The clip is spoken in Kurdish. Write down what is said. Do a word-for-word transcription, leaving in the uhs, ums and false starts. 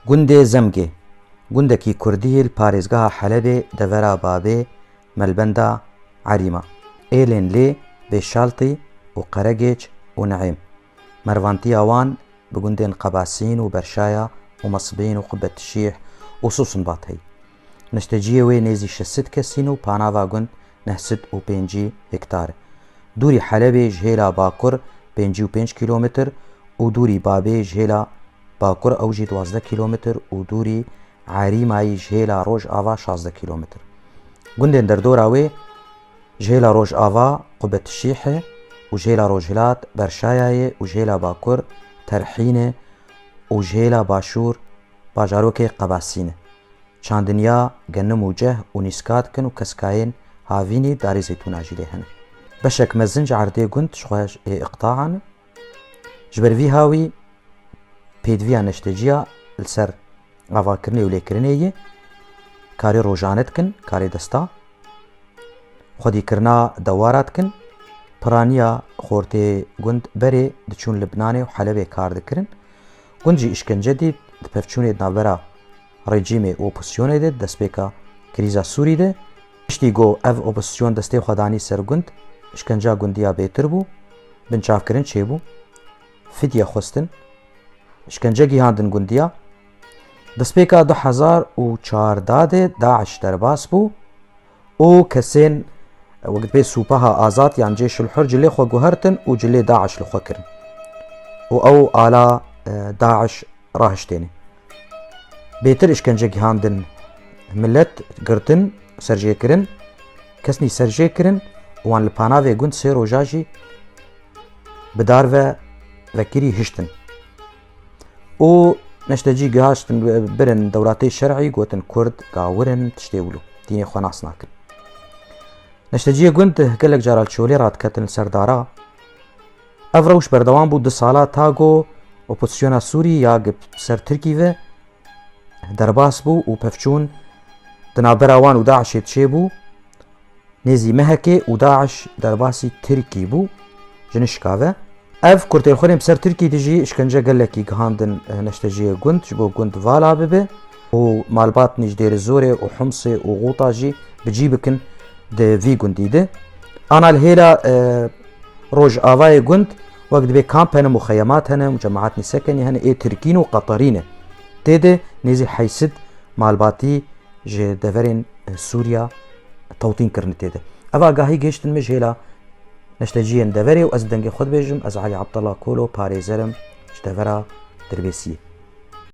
Gundê Zemgê, gundekî kurdî yê li parêzgeha Helebê devera Babê, Melbenda Erîma. Êlên lê Bêşaltî û Qeregêç û Neêm. Mervantiya wan bi gundên Qebasîn û Berşaya û Mesbîn û Qubetişîh û Susinbat heye. Neşteciyê wê nêzî şeş sed kesîn û panava gund neh sed û pêncî hektar e. Dûrî Helebê ji hêla bakur pêncî û pênc kîlometr û dûrî Babê ji hêla bakur ew jî duwazdeh kîlometr û dûrî Erîmayî ji hêla rojava şazdeh kîlometr. Gundên derdora wê ji hêla rojava Qubetişîh e û ji hêla rojhilat Berşaya ye û ji hêla bakur Terhîn e û ji hêla başûr bajarokê Qebasîn e. Çandiniya genim û ceh û nîska dikin û keskayên havînî darê zeytûna jî lê hene. Beşek mezin ji erdê gund ji xwe ê iqtaan e. Ji ber vî hawî pêdiviya neşteciya li ser avakirinê û lêkirinê yê karê rojane dikin, karê desta, xwedîkirina dewara dikin, piraniya xortê gund berê diçûn Libnanê û Helebê kar dikirin. Gund jî îşkence dît, di pevçûnê di navbera rejîmê û opozîsyonê de, di destpêka krîza Sûrî de. Piştî ku ev opozîsyon destê xwe danî ser gund, îşkenca gundiya bêtir bû, binçavkirin çêbû, fidye xwestin, îşkence gihandin gundiya. Destpêka du hezar û çardeh de DAIŞ derbas bû û kesên wek dibê Sûpaha Azad yan Cêşul Hur cilê xwe guhertin û cilê DAIŞ li xwe kirin. Û ew ala, e, DAIŞ rahiştêne. Bêtir îşkence gihandin milet, girtin, serjêkirin, kesnî serjêkirin û wan li panavê gund sê roja jî bi dar ve vekirî hiştin. Û neştecî gihaştin birin dewlatê şer'î, gotin Kurd gawir in, tiştê wilo. Dînê xwe nas nakin. Neşteciyê gund gelek cara li çolê radiketin li ser dara. Ev rewş berdewam bû du sala ta ku opozîsyona Sûrî ya gi ser Tirkî ve derbas bû û pevçûn di navbera wan û DAIŞê çêbû. Nêzî mehekê û DAIŞ derbasî Tirkî bû ji nişka ve. Ev kurtêlxwirên bi ser Tirkî dijî îşkence gelekî gihandin, eh, neşteciyê gund, ji bo gund vala bibe û malbatnî ji Dêrizorê û Humsê û Xûta jî bi cî bikin di vî gundî de. Ana li hêla, eh, rojavayê gund wek dibê kamp hene, muxeyemat hene, cemaatnî sekenî hene, ê Tirkîn û Qeterî ne. Tê de nêzî heyşt sed malbatî ji deverên, e, Sûriya tewtîn kirine tê de. Ev agahî gihiştin min ji hêla neşteciyên deverê û ez bi dengê xwe dibêjim, ez Elî Abdullah Kolo, parêzer im ji devera Dirbêsiyê.